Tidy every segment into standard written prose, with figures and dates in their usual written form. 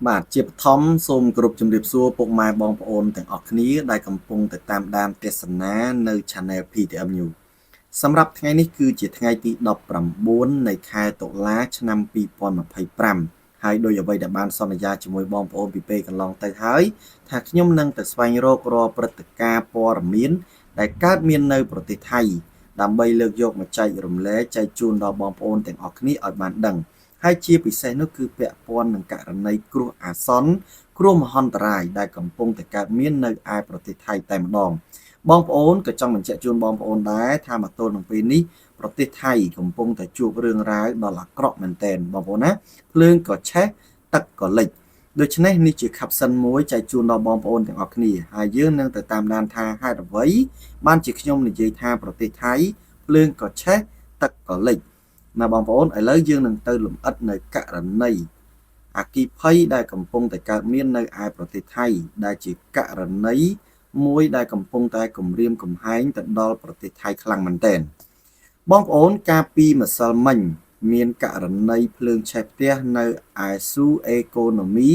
បាទជាបឋមសូមគោរពជំរាបសួរពុកម៉ែបងប្អូនទាំងអស់គ្នាដែលកំពុងតែតាមដានទស្សនានៅ Channel PTM News សម្រាប់ថ្ងៃនេះគឺជាថ្ងៃទី19នៃខែតុលាឆ្នាំ2025ហើយដោយអ្វីដែលបានសន្យាជាមួយបងប្អូនពីពេលកន្លងទៅហើយថាខ្ញុំនឹងទៅស្វែងរករាល់ព្រឹត្តិការណ៍ព័ត៌មានដែលកើតមាននៅប្រទេសថៃដើម្បីលើកយកមកចែករំលែកចែកជូនដល់បងប្អូនទាំងអស់គ្នាឲ្យបានដឹងហើយជាពិសេសនោះគឺពាក់ព័ន្ធនឹងករណីគ្រោះអាសន្នគ្រោះមហន្តរាយដែលកំពុងតែកើតមាននៅឯប្រទេសថៃតែម្ដងបងប្អូនក៏ចង់បញ្ជាក់ជូនបងប្អូនដែរថាមកទល់នឹងពេលនេះប្រទេសថៃកំពុងតែជួបរឿងរ៉ាវដ៏អាក្រក់មែនទែនបងប្អូនណាភ្លើងក៏ឆេះទឹកក៏លិចដូច្នេះនេះជា caption មួយចែកជូនដល់បងប្អូនទាំងអស់គ្នាហើយយើងនឹងទៅតាមដានថាហេតុអ្វីបានជាខ្ញុំនិយាយថាប្រទេសថៃភ្លើងក៏ឆេះទឹកក៏លិចណាបងប្អូនឥឡូវយើងនឹងទៅលម្អិតនៅករណីអគ្គិភ័យដែលកំពុងតែកើតមាននៅឯប្រទេសថៃដែលជាករណីមួយដែលកំពុងតែគំរាមកំហែងទៅដល់ប្រទេសថៃខ្លាំងមែនទែនបងប្អូនកាលពីម្សិលមិញមានករណីភ្លើងឆេះផ្ទះនៅឯស៊ូអេកូណូមី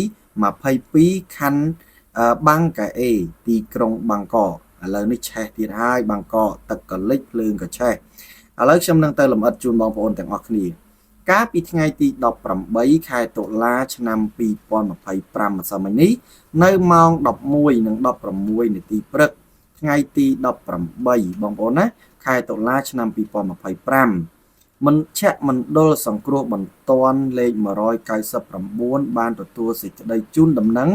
22ខណ្ឌបាងកែអេទីក្រុងបាងកកឥឡូវនេះឆេះទៀតហើយបាងកកទឹកក៏លិចភ្លើងក៏ឆេះឥឡូវខ្ញុំនឹងទៅលម្អិតជូនបងប្អូនទាំងអស់គ្នាកាលពីថ្ងៃទី18ខែតុលាឆ្នាំ2025ម្សិលមិញនេះនៅម៉ោង11:16នាទីព្រឹកថ្ងៃទី18បងប្អូនណាខែតុលាឆ្នាំ2025មជ្ឈមណ្ឌលសង្គ្រោះបន្ទាន់លេខ199បានទទួលសេចក្តីជូនដំណឹង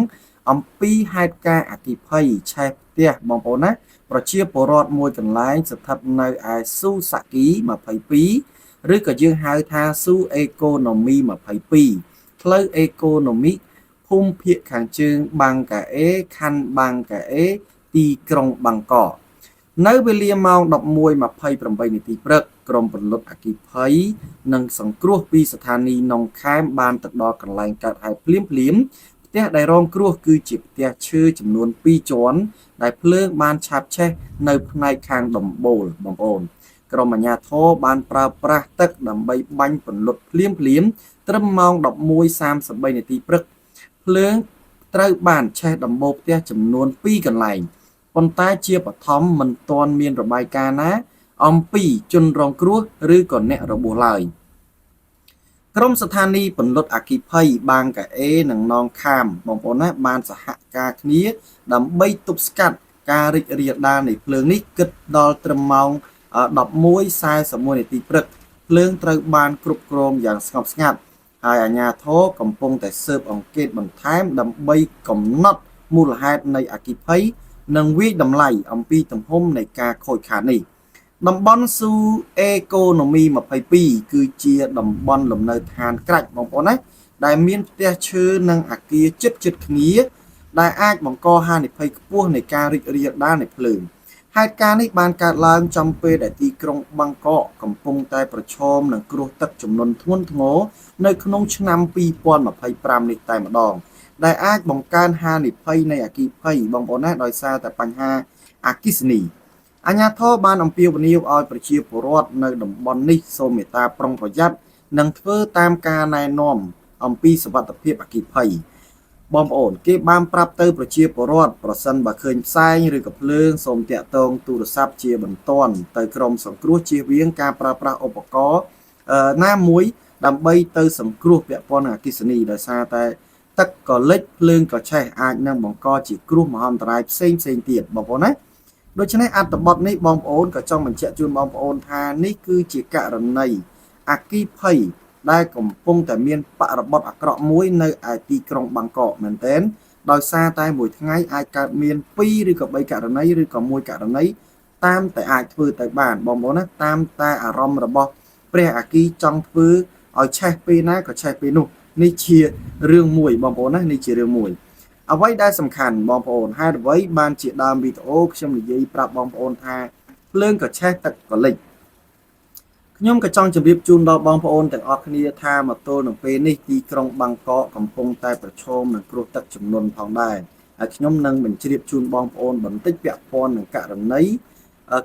អំពីហេតុការណ៍អគ្គិភ័យឆេះផ្ទះបងប្អូនណាប្រជាពលរដ្ឋមួយកន្លែងស្ថិតនៅឯស៊ូសាគី22ឬក៏យើងហៅថាស៊ូអេកូណូមី22ផ្លូវអេកូណូមីភូមិភាគខាងជើងបាងកាអេខណ្ឌបាងកាអេទីក្រុងបាងកកនៅវេលាម៉ោង11:28នាទីព្រឹកក្រុមពន្លត់អគ្គិភ័យនិងសង្គ្រោះពីស្ថានីយ៍នងខែមបានទៅដល់កន្លែងកើតហេតុភ្លាមភ្លាមផ្ទះដែលរងគ្រោះគឺជាផ្ទះឈើចំនួន2ជាន់ដែលភ្លើងបានឆាបឆេះនៅផ្នែកខាងដំបូលបងប្អូនក្រុមអាជ្ញាធរបានប្រើប្រាស់ទឹកដើម្បីបាញ់ពន្លត់ភ្លាមភ្លាមត្រឹមម៉ោង11:33នាទីព្រឹកភ្លើងត្រូវបានឆេះដំបូលផ្ទះចំនួន2កន្លែងប៉ុន្តែជាបឋមមិនទាន់មានរបាយការណ៍ណាអំពីជនរងគ្រោះឬក៏អ្នករបួសឡើយក្រុមស្ថានីយ៍ពន្លត់អគ្គិភ័យបាងកាអេនិងនងខាមបងប្អូនណាបានសហការគ្នាដើម្បីទប់ស្កាត់ការរីករាលដាលនៃភ្លើងនេះគិតដល់ត្រឹមម៉ោង11:41នាទីព្រឹកភ្លើងត្រូវបានគ្រប់គ្រងយ៉ាងស្ងប់ស្ងាត់ហើយអាជ្ញាធរកំពុងតែស៊ើបអង្កេតបន្ថែមដើម្បីកំណត់មូលហេតុនៃអគ្គិភ័យនិងវាយតម្លៃអំពីទំហំនៃការខូចខាតនេះតំបន់ស៊ូអេកូណូមី22គឺជាតំបន់លំនៅឋានក្រាច់បងប្អូនណាដែលមានផ្ទះឈើនិងអគារជិតជិតគ្នាដែលអាចបង្កហានិភ័យខ្ពស់នៃការរីករាលដាលនៃភ្លើងហេតុការណ៍នេះបានកើតឡើងចំពេលដែលទីក្រុងបាងកកកំពុងតែប្រឈមនឹងគ្រោះទឹកជំនន់ធ្ងន់ធ្ងរនៅក្នុងឆ្នាំ2025នេះតែម្ដងដែលអាចបង្កើនហានិភ័យនៃអគ្គិភ័យបងប្អូនណាដោយសារតែបញ្ហាអគ្គិសនីអាជ្ញាធរបានអំពាវនាវឲ្យប្រជាពលរដ្ឋនៅតំបន់នេះសូមមេត្តាប្រុងប្រយ័ត្ននិងធ្វើតាមការណែនាំអំពីសុវត្ថិភាពអគ្គិភ័យបងប្អូនគេបានប្រាប់ទៅប្រជាពលរដ្ឋប្រសិនបើឃើញផ្សែងឬក៏ភ្លើងសូមតាក់ទងទូរស័ព្ទជាបន្ទាន់ទៅក្រុមសង្គ្រោះជៀសវាងការប្រើប្រាស់ឧបករណ៍ណាមួយដើម្បីទៅសង្គ្រោះពាក់ព័ន្ធនឹងអគ្គិសនីដោយសារតែទឹកក៏លិចភ្លើងក៏ឆេះអាចនឹងបង្កជាគ្រោះមហន្តរាយផ្សេងផ្សេងទៀតបងប្អូនណាដូច្នេះអត្ថបទនេះបងប្អូនក៏ចង់បញ្ជាក់ជូនបងប្អូនថានេះគឺជាករណីអគ្គិភ័យដែលកំពុងតែមានបរិបទអាក្រក់មួយនៅឯទីក្រុងបាងកកមែនទែនដោយសារតែមួយថ្ងៃអាចកើតមាន2ឬក៏3ករណីឬក៏1ករណីតាមតែអាចធ្វើទៅបានបងប្អូនណាតាមតែអារម្មណ៍របស់ព្រះអគ្គីចង់ធ្វើឲ្យឆេះពេលណាក៏ឆេះពេលនោះនេះជារឿងមួយបងប្អូនណានេះជារឿងមួយអ្វីដែលសំខាន់បងប្អូនហេតុអ្វីបានជាដើមវីដេអូខ្ញុំនិយាយប្រាប់បងប្អូនថាភ្លើងក៏ឆេះទឹកក៏លិចខ្ញុំក៏ចង់ជម្រាបជូនដល់បងប្អូនទាំងអស់គ្នាថាមកទល់នឹងពេលនេះទីក្រុងបាងកកកំពុងតែប្រឈមនឹងគ្រោះទឹកជំនន់ផងដែរហើយខ្ញុំនឹងបញ្ជ្រាបជូនបងប្អូនបន្តិចពាក់ព័ន្ធនឹងករណី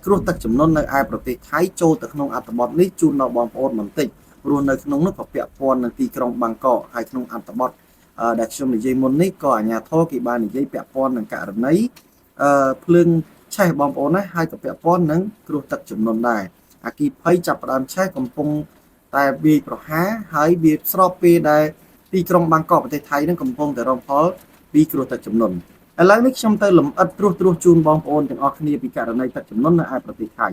គ្រោះទឹកជំនន់នៅឯប្រទេសថៃចូលទៅក្នុងអត្ថបទនេះជូនដល់បងប្អូនបន្តិចព្រោះនៅក្នុងនោះក៏ពាក់ព័ន្ធនឹងទីក្រុងបាងកកហើយក្នុងអត្ថបទ ដែលខ្ញុំនិយាយមុននេះក៏អាជ្ញាធរគេបាននិយាយពាក់ព័ន្ធនឹងករណីអឺភ្លើងឆេះបងប្អូនណាហើយក៏ពាក់ព័ន្ធនឹងគ្រោះទឹកជំនន់ដែរអគ្គីភ័យចាប់ផ្ដើមឆេះកំពុងតែវាយប្រហារហើយវាស្របពេលដែលទីក្រុងបាងកកប្រទេសថៃនឹងកំពុងតែរងផលពីគ្រោះទឹកជំនន់ឥឡូវនេះខ្ញុំទៅលម្អិតត្រួសត្រាសជូនបងប្អូនទាំងអស់គ្នាពីករណីទឹកជំនន់នៅឯប្រទេសថៃ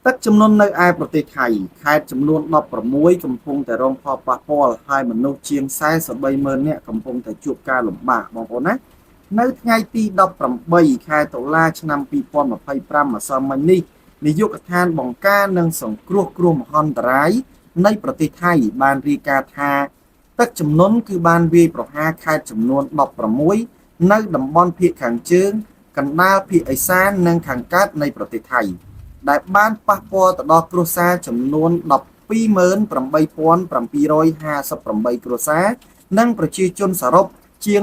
ទឹកជំនន់នៅឯប្រទេសថៃខេត្តចំនួន16កំពុងតែរងផលប៉ះពាល់ហើយមនុស្សជាង43ម៉ឺននាក់កំពុងតែជួបការលំបាកបងប្អូនណានៅថ្ងៃទី18ខែតុលាឆ្នាំ2025ម្សិលមិញនេះនាយកដ្ឋានបង្ការនិងសង្គ្រោះគ្រោះមហន្តរាយនៃប្រទេសថៃបានរាយការណ៍ថាទឹកជំនន់គឺបានវាយប្រហារខេត្តចំនួន16នៅតំបន់ភាគខាងជើងកណ្ដាលភាគឦសាននិងខាងកើតនៃប្រទេសថៃដែលបានប៉ះពាល់ទៅដល់គ្រួសារចំនួន128,758គ្រួសារនិងប្រជាជនសរុបជាង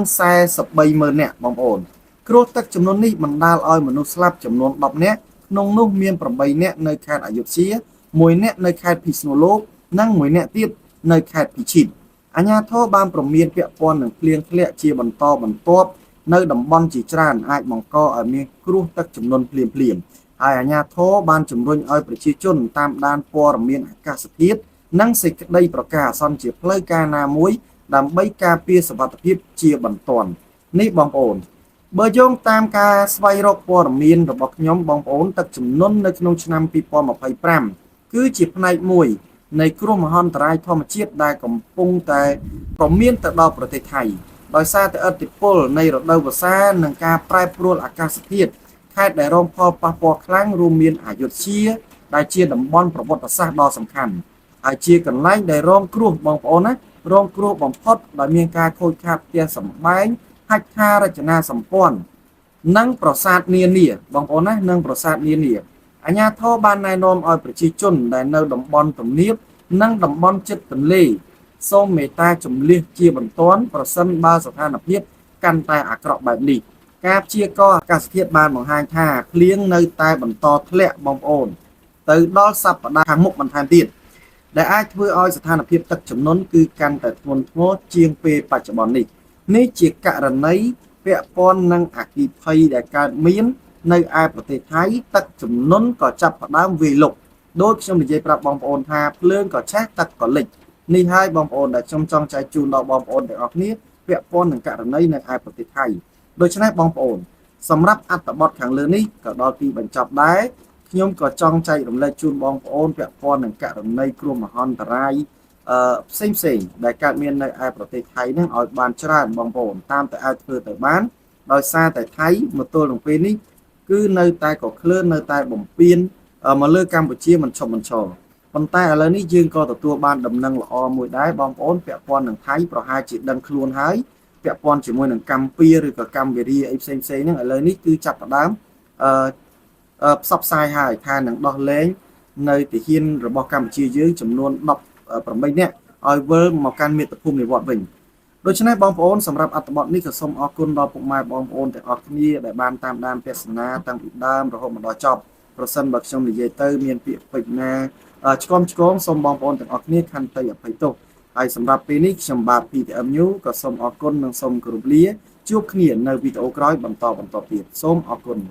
430,000នាក់បងប្អូនគ្រោះទឹកចំនួននេះបណ្ដាលឲ្យមនុស្សស្លាប់ចំនួន10នាក់ក្នុងនោះមាន8នាក់នៅខេត្តអយុធ្យា1នាក់នៅខេត្តពិស្ណុលោកនិង1នាក់ទៀតនៅខេត្តពិជិត្រអាជ្ញាធរបានព្រមានពាក់ព័ន្ធនឹងភ្លៀងធ្លាក់ជាបន្តបន្ទាប់នៅតំបន់ជាច្រើនអាចបង្កឲ្យមានគ្រោះទឹកជំនន់ភ្លាមៗហើយអាជ្ញាធរបានជំរុញឲ្យប្រជាជនតាមដានព័ត៌មានអាកាសធាតុនិងសេចក្តីប្រកាសអាសន្នជាផ្លូវការណាមួយដើម្បីការពារសុវត្ថិភាពជាបន្ទាន់នេះបងប្អូនបើយោងតាមការស្វែងរកព័ត៌មានរបស់ខ្ញុំបងប្អូនទឹកជំនន់នៅក្នុងឆ្នាំ2025គឺជាផ្នែកមួយនៃគ្រោះមហន្តរាយធម្មជាតិដែលកំពុងតែប្រមានទៅដល់ប្រទេសថៃដោយសារតែឥទ្ធិពលនៃរដូវវស្សានិងការប្រែប្រួលអាកាសធាតុខេត្តដែលរងផលប៉ះពាល់ខ្លាំងរួមមានអយុធ្យាដែលជាតំបន់ប្រវត្តិសាស្ត្រដ៏សំខាន់ហើយជាកន្លែងដែលរងគ្រោះបងប្អូនណារងគ្រោះបំផុតដោយមានការខូចខាតផ្ទះសម្បែងហេដ្ឋារចនាសម្ព័ន្ធនិងប្រាសាទនានាបងប្អូនណានិងប្រាសាទនានាអាជ្ញាធរបានណែនាំឲ្យប្រជាជនដែលនៅតំបន់ទំនាបនិងតំបន់ជិតទន្លេសូមមេត្តាជំលះជាបន្ទាន់ប្រសិនបើស្ថានភាពកាន់តែអាក្រក់បែបនេះការព្យាករណ៍អាកាសធាតុបានបង្ហាញថាភ្លៀងនៅតែបន្តធ្លាក់បងប្អូនទៅដល់សប្តាហ៍ខាងមុខបន្ថែមទៀតដែលអាចធ្វើឲ្យស្ថានភាពទឹកជំនន់គឺកាន់តែធ្ងន់ធ្ងរជាងពេលបច្ចុប្បន្ននេះនេះជាករណីពាក់ព័ន្ធនឹងអគ្គិភ័យដែលកើតមាននៅឯប្រទេសថៃទឹកជំនន់ក៏ចាប់ផ្ដើមវាយលុកដោយខ្ញុំនិយាយប្រាប់បងប្អូនថាភ្លើងក៏ឆេះទឹកក៏លិចនេះហើយបងប្អូនដែលខ្ញុំចង់ចែកជូនដល់បងប្អូនទាំងអស់គ្នាពាក់ព័ន្ធនឹងករណីនៅឯប្រទេសថៃដូច្នេះបងប្អូនសម្រាប់អត្ថបទខាងលើនេះក៏ដល់ទីបញ្ចប់ដែរខ្ញុំក៏ចង់ចែករំលែកជូនបងប្អូនពាក់ព័ន្ធនឹងករណីគ្រោះមហន្តរាយផ្សេងផ្សេងដែលកើតមាននៅឯប្រទេសថៃនឹងឲ្យបានច្រើនបងប្អូនតាមតែអាចធ្វើទៅបានដោយសារតែថៃមកទល់នឹងពេលនេះគឺនៅតែក៏ក្លឿននៅតែបំពេញមកលើកម្ពុជាមិនឈប់មិនឈរប៉ុន្តែឥឡូវនេះយើងក៏ទទួលបានដំណឹងល្អមួយដែរបងប្អូនពាក់ព័ន្ធនឹងថៃប្រហែលជាដឹងខ្លួនហើយពាក់ព័ន្ធជាមួយនឹងកម្ពុជាឬក៏កម្ពុជាអីផ្សេងផ្សេងហ្នឹងឥឡូវនេះគឺចាប់ផ្ដើមអឺផ្សព្វផ្សាយហើយថានឹងដោះលែងនៅទាហានរបស់កម្ពុជាយើងចំនួន18នាក់ឲ្យវិលមកកាន់មាតុភូមិនិវត្តន៍វិញដូច្នេះបងប្អូនសម្រាប់អត្ថបទនេះក៏សូមអរគុណដល់ពុកម៉ែបងប្អូនទាំងអស់គ្នាដែលបានតាមដានទស្សនាតាំងពីដើមរហូតមកដល់ចប់ប្រសិនបើខ្ញុំនិយាយទៅមានពាក្យពេចន៍ណាឆ្គាំឆ្គងសូមបងប្អូនទាំងអស់គ្នាខន្តីអភ័យទោសហើយសម្រាប់ពេលនេះខ្ញុំបាទ PTM News ក៏សូមអរគុណនិងសូមគោរពលាជួបគ្នានៅវីដេអូក្រោយបន្តបន្តទៀតសូមអរគុណ។